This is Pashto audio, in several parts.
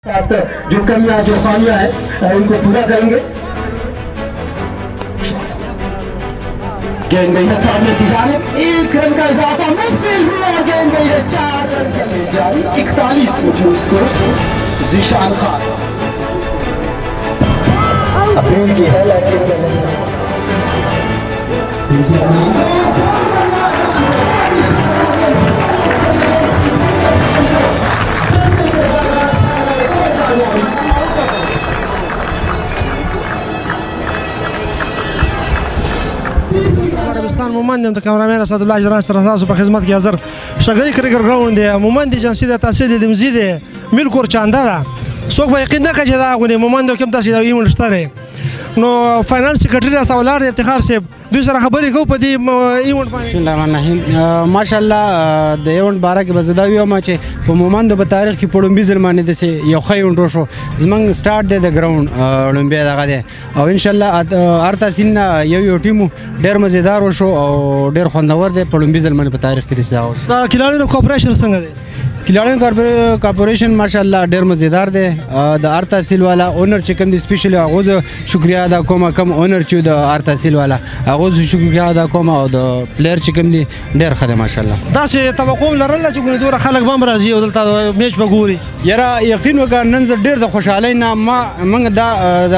साथ जो कमियां जो खामियां हैं उनको पूरा करेंगे। गेंद गई है सामने की जानिब, 1 रन का इजाफा, मिसफील्ड हुआ और गेंद गई है 4 रन के लिए जारी। 41 जो स्कोर जीशान खान अपील की है, लेकिन عربستان مومند یم د کمرامین اسدالله جران سره تاسو په خدمت کې حاضر. شګۍ کرکټ ګراوند دی، مومند ایجنسي د تحصیل لیمزي دی، ملک ورچانده ده. څوک به یقین نه کوي چې دا غونې مومند کې هم تاسې دا ایونټ شته دی. نو فاینانس سیکرټري راسره ولاړ دی افتخار صاحب، دوی سره خبرې کوو په دې ایونټ باندې. بسم الله الرحمن الرحیم. ماشاءالله د ایونټ باره کې به زه دا ووایم چې په مومندو په تاریخ کې په لومبي ځل باندې داسې یو ښه ایونټ وشو. زمونږ سټارټ دی د ګراوند لومبی دغه دی، او انشاءالله هر تحصیل نه یو یو ټیم ډېر مزیدار وشو او ډېر خوندور دی. په لومبي ځل باندې په تاریخ کې داسې دغه وشو. د کلاړیانو کوپریشن څنګه دی؟ کلاړیان کارپوریشن ماشاءالله ډېر مزیدار دی. د هر تحصیل والا اونر چې کوم دی سپیشلی هغو زه شکریه ادا کوم، کوم اونر چې د هر تحصیل والا هغو زه شکریه ادا کوم، او د پلیر چې کوم دی ډېر ښه دی ماشاءالله. داسې توقع هم لرله چې ګورې دومره خلک به هم راځي او دلته میچ به ګوري؟ یاره یقین وکړه نن زه ډېر د خوشحالۍ نه ما موږ دا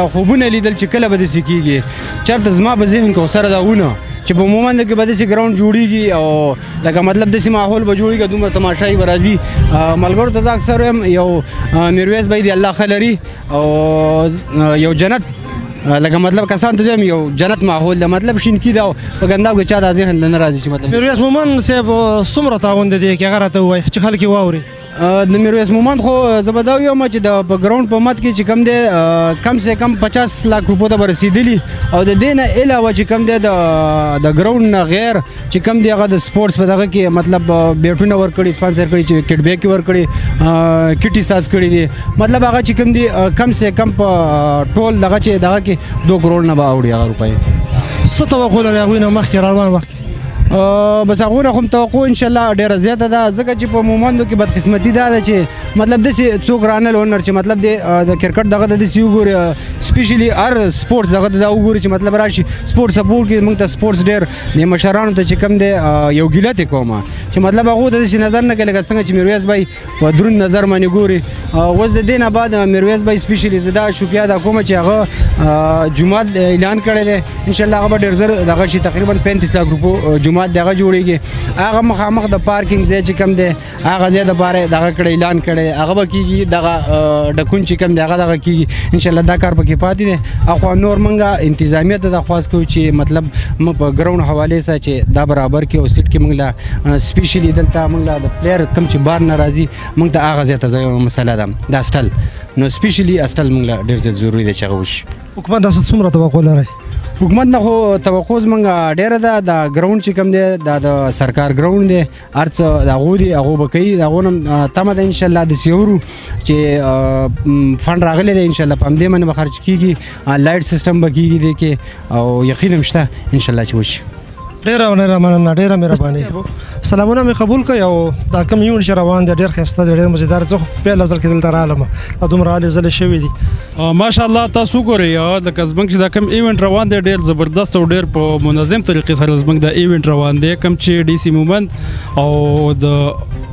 د خوبونه لیدل چې کله به داسې کېږي. چېرته زما په ذهن کې سره دا ونه چې په مومند کې به داسې ګراوند جوړېږي او لکه مطلب داسې ماحول به جوړېږي، دومره تماشایي به راځي. ملګرو ته زه اکثر وایم یو میرویس بای دی الله ښه لري، او یو جنت لکه مطلب کسان ته وایم یو جنت ماحول ده، مطلب شینکي ده، په ګنداو کې چا دا ذهن له نه راځي چې مطلب. میرویس مومند صاحب څومره تعاون دی دې کې هغه راته ووایي چې خلک یې واوري؟ د میرویس مومند خو زه به دا ووایم چې د په ګراوند په مد کې چې کوم دی کم سه کم 50 لاک روپو ته به رسېدلي، او د دې نه علاوه چې کوم دی د ګراوند نه غیر چې کوم دی هغه د سپورټس په دغه کې مطلب بیټونه ورکړي، سپانسر کړي، چې کټ بیک یې ورکړي، کټي ساز کړي دي، مطلب هغه چې کوم دی کم سه کم په ټول دغه چې دغه کې 2 کروړ نه به اوړي هغه روپۍ. څه توقع لرې هغوی نه مخکې روان وخت کې؟ بس هغو نه خو هم توقع انشاءالله ډېره زیاته ده، ځکه چې په مومندو کې بدقسمتي دا ده چې مطلب داسې څوک رانه اونر چې مطلب دی د کرکټ دغه ته داسې وګوري، سپیشلی هر سپورټس دغه ته دا وګوري چې مطلب راشي سپورټ سپورټ کې موږ ته سپورټس ډېر د مشرانو ته چې کوم دی یو ګیله ترې کوم چې مطلب هغو ته داسې نظر نه کوي لکه څنګه چې میرویس بای په دروند نظر باندې ګوري. اوس د دې نه بعد میرویس بای سپیشلی زه دا شکریه ادا کوم چې هغه جومات اعلان کړی دی، انشاءالله هغه به ډېر زر دغه شي، تقریبا 35 لاک روپو جومات دغه جوړېږي. هغه مخامخ د پارکینګ ځای چې کوم دی هغه ځای دپاره دغه کړی اعلان کړی، هغه به کېږي، دغه ډکون چې کوم دی هغه دغه کېږي انشاءالله. دا کار پکې پاتې دی. اخوا نور موږ انتظامیه ته درخواست کوو چې مطلب موږ په ګراوند حوالې سره چې دا برابر کړي، او سیټ کې موږ له سپیشلی دلته موږ له د پلیر کوم چې بار نه راځي موږ ته هغه ځای ته ځای مسله ده د اسټل، نو سپیشلی اسټل موږ له ډېر زیات ضروري دی چې هغه وشي. حکومت داسې څومره توقع لرئ؟ حکومت نه خو توقع زمونږ ډېره ده. دا ګراوند چې کوم دی دا د سرکار ګراوند دی، هر څه د هغو دی، هغو به کوي، د هغو نه تمه ده انشاءالله داسې اورو چې فنډ راغلی دی انشاءالله په همدې باندې به خرچ کېږي، لایټ سیستم به کېږي دې کې، او یقین هم شته انشاءالله چې وشي. ډېره ډېره مننه، ډېره مهرباني. سلامونه مې قبول کړئ. او دا کوم ایونټ چې روان دی ډېر ښایسته دی، ډېر مزیدار. زه خو پهله ځل کې دلته راغلم، دا دومره هلې ځلې شوې دي. ماشاءالله تاسو وګورئ لکه زموږ چې دا کوم ایونټ روان دی ډېر زبردست او ډېر په منظم طریقې سره زموږ دا ایونټ روان دی، کوم چې ډي سي مومند او د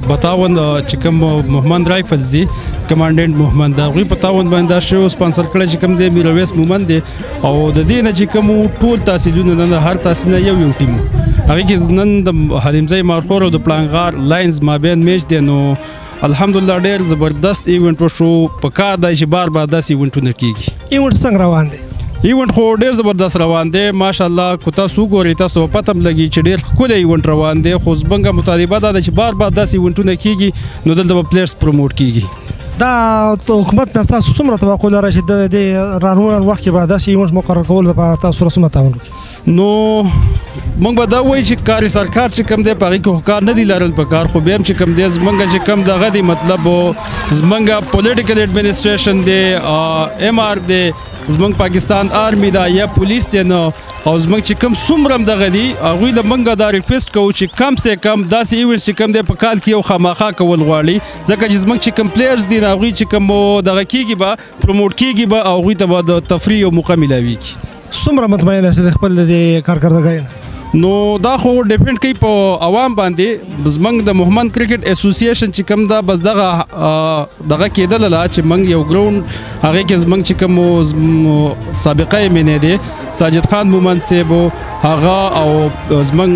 بتاون چې کوم مهمند رایفلز دي، کمانډنټ مهمند، د هغوی په تاون باندې دا شو سپانسر کړی چې کوم دی میرویس مومند دی. او د دې نه چې کوم ټول تحصیلونه نن هر تحصیل نه یو یو ټیم هغې کې نن د حلیمزی مارخور او د پړانګغار لاینز مابین میچ دی. نو الحمدلله ډېر زبردست ایونټ وشو. په کار دی چې بار بار داسې ایونټونه کېږي. ایونټ څنګه روان دی؟ ایونټ خو ډېر زبردست روان دی ماشاءالله. که تاسو وګورئ تاسو به پته هم لګي چې ډېر ښکلی ایونټ روان دی. خو زمونږ مطالبه دا ده چې بار بار داسې ایونټونه کېږي نو دلته به پلیئرز پروموټ کېږي. دا حکومت نه تاسو څومره توقع لرئ چې د دې روان وخت کې به داسې ایونټ مقرر کولو لپاره تاسو سره څومره تعاون وکړي؟ نو موږ به دا وایو چې کاري سرکار چې کوم دی په هغې کې خو کار نه دی لرل په کار، خو بیا هم چې کوم دی زمونږ چې کوم دغه دی مطلب زمونږ پولیټیکل اډمنسټریشن دی، ایم آر دی، زمونږ پاکستان آرمي ده یا پولیس دی نو او زمونږ چې کوم څومره هم دغه دي هغوی له موږ دا ریکویسټ کوو چې کم سه کم داسې ایونټ چې کوم دی په کال کې یو خامخا کول غواړي، ځکه چې زمونږ چې کوم پلیئرز دي نو هغوی چې کوم دغه کېږي به پروموټ کېږي به او هغوی ته به د تفریح یو موقع میلاویږي. څومره مطمئن یاست د خپل د کارکردګۍ؟ نو دا خو ډیپند کوي په عوام باندې. زمونږ د مهمند کرکټ اسوسییشن چې کوم دا بس دغه دغه کېدله ده چې موږ یو ګراوند هغې کې زمونږ چې کوم سابقه یې مینې دی ساجد خان مومند صاحب هغه او زمونږ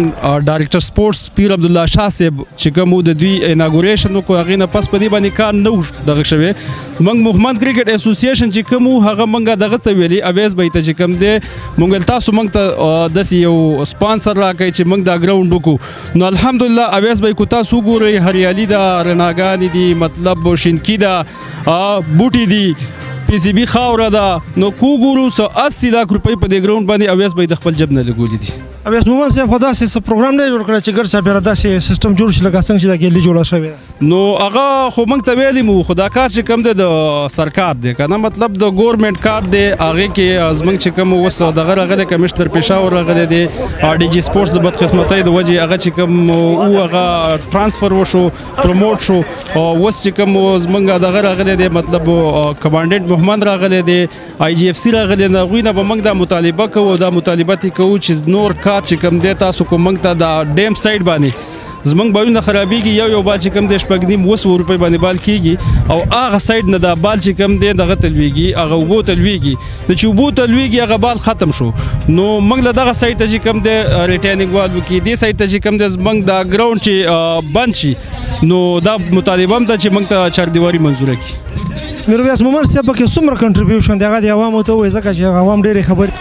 ډایرکټر سپورټس پیر عبدالله شاه صاحب چې کوم د دوی اناګوریشن وکړو، هغې نه پس په دې باندې کار نه و دغه شوی. موږ مهمند کرکټ اسوسییشن چې کوم هغه موږ دغه ته ویلي اویس بای ته چې کوم دی موږ ویل تاسو موږ ته داسې یو سپانسر راکړئ چې موږ دا ګراوند وکړو. نو الحمدلله اویس بای کو تاسو وګورئ هریالي ده، رڼاګانې دي، مطلب شینکي ده، بوټي دي، پی سی بي خاوره ده. نو کو ګورو څه 80 لاک روپۍ په دې ګراوند باندې اویس بای د خپل جب نه لګولي دي. اویس مومند صاحب خو داسې څه پروګرام نه جوړ کړی چې ګرد چاپېره داسې سیستم جوړ شي لکه څنګه چې دا ګیلي جوړه شوې ده؟ نو هغه خو موږ ته ویلي مو، خو دا کار چې کوم دی د سرکار دی که نه، مطلب د ګورنمنټ کار دی. هغې کې زموږ چې کوم اوس دغه راغلی کمشنر پېښور راغلی دی، ډي جي سپورټس د بدقسمتۍ د وجې هغه چې کوم و هغه ترانسفر وشو، پروموټ شو. اوس چې کوم زموږ دغه راغلی دی مطلب کمانډنټ مهمند راغلی دی، آی جي اف سي راغلی دی، هغوی نه به موږ دا مطالبه کوو، دا مطالبه ترې کوو چې نور کار چې کوم دی تاسو کوم موږ ته دا ډیم سایډ باندې زمونږ بالونه خرابېږي، یو یو بال چې کوم دی 6.5 اووه روپۍ باندې بال کېږي او هغه سایډ نه دا بال چې کوم دی دغه ته لوېږي، هغه اوبو ته لوېږي. نو چې اوبو ته لوېږي هغه بال ختم شو. نو موږ له دغه سایډ ته چې کوم دی ریټینینګ وال وکړي، دې سایډ ته چې کوم دی زمونږ دا ګراوند چې بند شي، نو دا مطالبه هم ده چې موږ ته چاردیواري منظوره کړي. میرویس مومند صاحب پکې څومره کنټریبیوشن دی هغه د عوامو ته ووایي، ځکه چې عوام ډېرې خبرې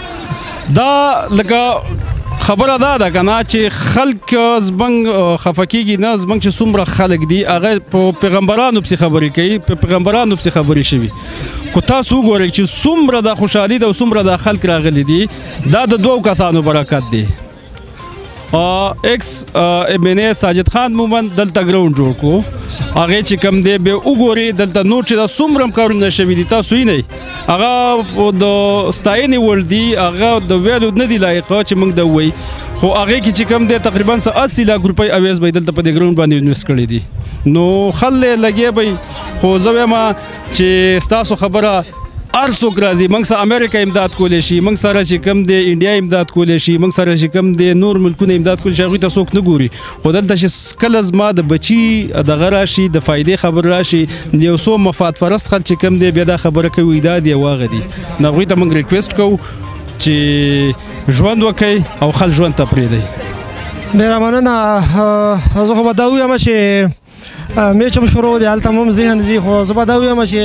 دا لکه خبره دا ده که نه چې خلک زمونږ خفه کېږي نه، زمونږ چې څومره خلک دي هغه په پیغمبرانو پسې خبرې کوي، په پیغمبرانو پسې خبرې شوي. که تاسو وګورئ چې څومره دا خوشحالي ده او څومره دا خلک راغلي دي، دا د دوو کسانو برکت دی. ایکس ایم این ای ساجد خان مومند دلته ګراوند جوړ کړو، هغې چې کوم دی بیا وګورئ دلته نور چې دا څومره هم کارونه شوي دي تاسو یې نه، هغه د ستاینې وړ دي، هغه د ویلو نه دي لایقه چې موږ دا ووایي. خو هغې کې چې کوم دی تقریبا څه 80 لاک روپۍ اویس به یې دلته په دې ګراوند باندې انویسټ کړي دي. نو خلک لګیا به، خو زه وایم چې ستاسو خبره هر څوک راځي، موږ سره امریکا امداد کولی شي، موږ سره چې کوم دی انډیا امداد کولی شي، موږ سره چې کوم دی نور ملکونه امداد کولی شي، هغوی ته څوک نه ګوري. خو دلته چې کله زما د بچي دغه راشي، د فایدې خبر راشي، یو څو مفاد پرست خلک چې کوم دی بیا دا خبره کوي دا دی او هغه دي. نو هغوی ته موږ ریکویسټ کوو چې ژوند وکړئ او خلک ژوند ته پرېږدئ. ډېره مننه. زه خو به دا ووایم چې میچ هم شروع دی، هلته هم ذهن ځي، خو زه به دا ووایم چې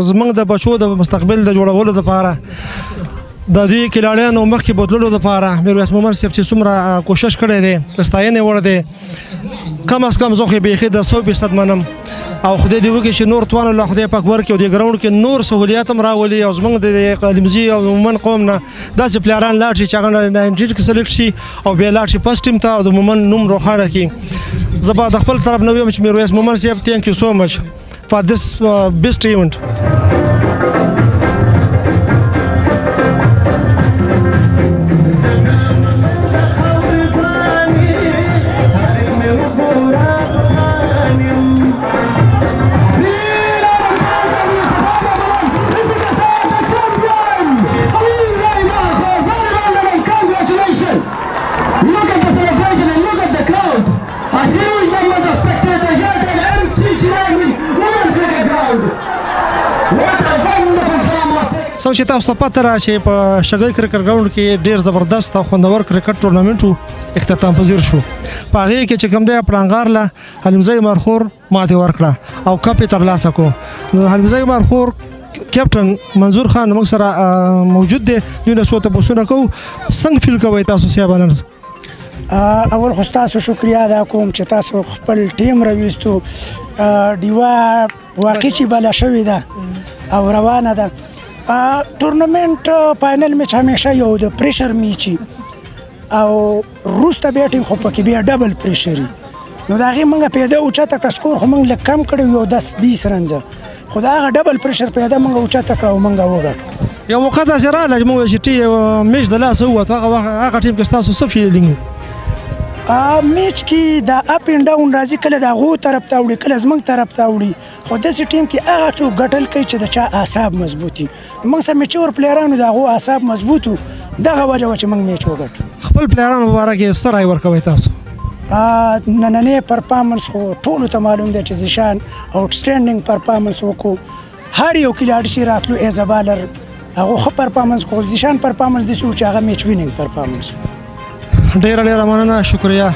زمونږ د بچو د مستقبل د جوړولو دپاره د دوی کلاړیانو مخکې بوتللو دپاره میرویس مومند صاحب چې څومره کوشش کړی دی د ستاینې وړ دی. کم از کم زه خو یې بیخي د 100% منم او خدای دې وکړي چې نور توان الله خدای پاک ورکړي او دې ګراوند کې نور سهولیات هم راولي او زمونږ د علیمزي او مومند قوم نه داسې پلیران لاړ شي چې هغه 98 کې سلیکټ شي او بیا لاړ شي فرسټ ټیم ته او د مومند نوم روښانه کړي. زه به د خپل طرف نه ویم چې میرویس مومند صاحب thank you so much for this best event. څنګه چې تاسو ته پته راشي په شګۍ کرکټ ګراوند کې ډېر زبردست او خوندور کرکټ ټورنمنټ و اختتام پذیر شو. په هغې کې چې کوم دی پړانګار له حلیمزی مرخور ماتې ورکړه او کپ یې ترلاسه کړو. نو حلیمزی مرخور کیپټن منظور خان موږ سره موجود دی، دوی نه څو تپوسونه کوو. څنګه فیل کوئ تاسو صاحب نن؟ اول خو ستاسو شکریه ادا کوم چې تاسو خپل ټیم راویستو. ډیوه واقعي چې بله شوې ده او روانه ده. ټورنمنټ فاینل میچ همیشه یو د پریشر میچ او وروسته بیا ټیم خو پکې بیا ډبل پریشر وي. نو د هغې موږ پیدا اوچته کړه، سکور خو موږ لږ کم کړی یو 10-20 رنزه، خو د هغه ډبل پریشر پیدا موږ اوچته کړه او موږ وګټو. یو موقع داسې راغله چې موږ چې ټي میچ د لاسه ووت، هغه وخت هغه ټیم کې ستاسو څه feeling و؟ میچ کې دا up and down راځي، کله د هغو طرف ته اوړي، کله زموږ طرف ته اوړي، خو داسې ټیم کې هغه څوک ګټل کوي چې د چا اعصاب مضبوط وي. موږ سره mature پلیرانو د هغو اعصاب مضبوط وو، دغه وجه وه چې موږ میچ وګټو. خپل پلیرانو په باره کې څه رای ورکوئ تاسو؟ نننی performance خو ټولو ته معلوم دی چې ذیشان outstanding performance وکړو. هر یو کلاډ چې راتلو as a bowler هغه ښه performance کول. ذیشان performance داسې و چې هغه match winning performance. ډېره ډېره مننه، شکریه.